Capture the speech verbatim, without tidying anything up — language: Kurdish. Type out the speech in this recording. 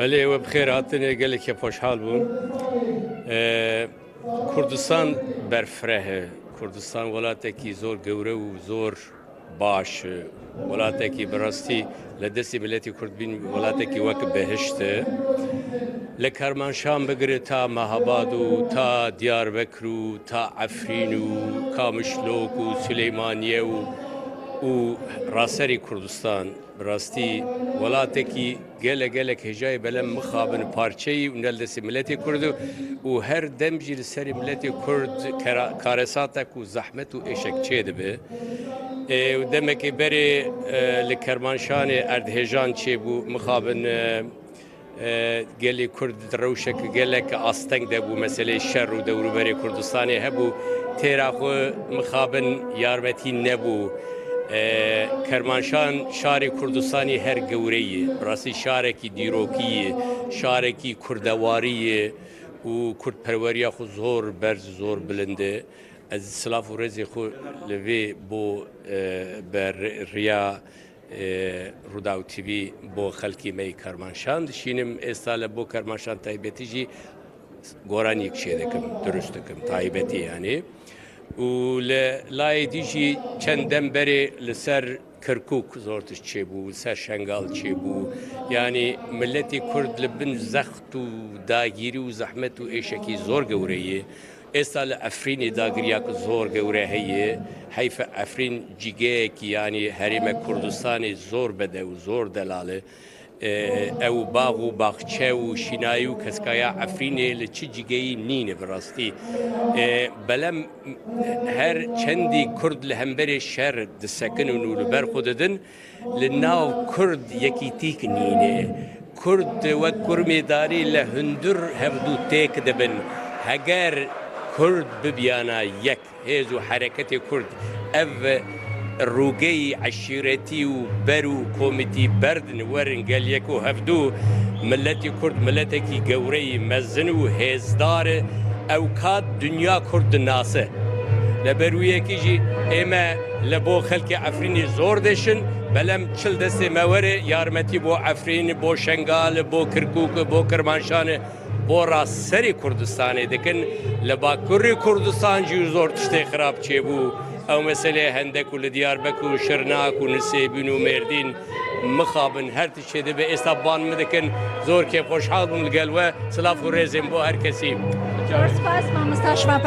Belê, we bi xêr hatinê, gelekî xweşhal bûm. Ee, Kurdistan berfireh e. Kurdistan welatekî zor gewre û zor baş e. Welatekî bi rastî li destê miletê Kurd bîn welatekî wek behişt e. Li Kermanşan bigire ta Mehabad û ta Diyarbekir û ta Efrîn û Kamişlok û Sileymaniye û, û raserî Kurdistan. Bi rastî welatekî gelek gelek hêjayî belem mixabin parçeyî û ne li destê miletê Kurd û her dem jî li serê miletê Kurd kera-, karesatek û zehmet û êşek çêdibe. Ê, û demekê berê, e, li Kermanşanê erdhêjan çêbû, mixabin, e, e, gelê Kurd di rewşeke gelek asteng de bû, meseleyê şer û dewrûberê Kurdistanê hebû, têra xwe mixabin yarmetî nebû. E, Kermanşan şarê Kurdistanê her gewre ye. Bi rastî şarekî dîrokî ye, şarekî kurdewarî ye û kurdperweriya xwe zor berz, zor bilind e. Ez silav û rêzê xwe li vê bo, e, ber riya, e, Rûdaw T V bo xelkê me yê Kermanşan dişînim. Êsta li bo Kermanşan taybetî jî goranîk çê dikim, dirust dikim, taybetî yanî. Û li layê dî jî çend dem berê li ser Kirkûk zor tişt çêbû, li ser Şengal çêbû. Yanî miletê Kurd li bin zext û dagîrî û zehmet û êşekî zor gewre ye. Êsta li Efrînê dagiriyek zor gewre heye. Heyf e Efrîn cîgeyekî, yanî herême Kurdistanê zor bedew, zor delal e. E, ew bax û baxçe û şînayî û keskaya Efrînê li çi cîgeyî nîne bi rastî. E, belem her çendî Kurd li hemberê şer disekinin û li ber xwe didin, li nav Kurd yekîtîk nîne. Kurd wek kurmê darî li hundir hevdû têk dibin. Heger Kurd bibiyana yek, hêz û hereketê Kurd ev rûgeyî eşîretî û ber û komîtî berdin werin gel yek û hevdû, miletî Kurd miletekî gewreyî mezin û hêzdar e, ew kat dinya Kurd dinase. Li ber wî yekî jî ê me li bo xelkê Efrînê zor deşin, belem çi li destê me were, yarmetî bo Efrîn, bo Şengal, bo Kirkûk, bo Kirmanşan, bo raserê Kurdistanê dikin. Li Bakurê Kurdistan jî zor tiştê xirab çêbû. Ew meseleyê Hendek û li Diyarbekir û Şirnak û Nisêbîn û Mêrdîn mixabin her tişt çêdibe. Êsta ban min dikin. Zor kêfxweşhal bûm li gel we. Silav û rêzên bo her kesî. Zor spas, mamosta, şima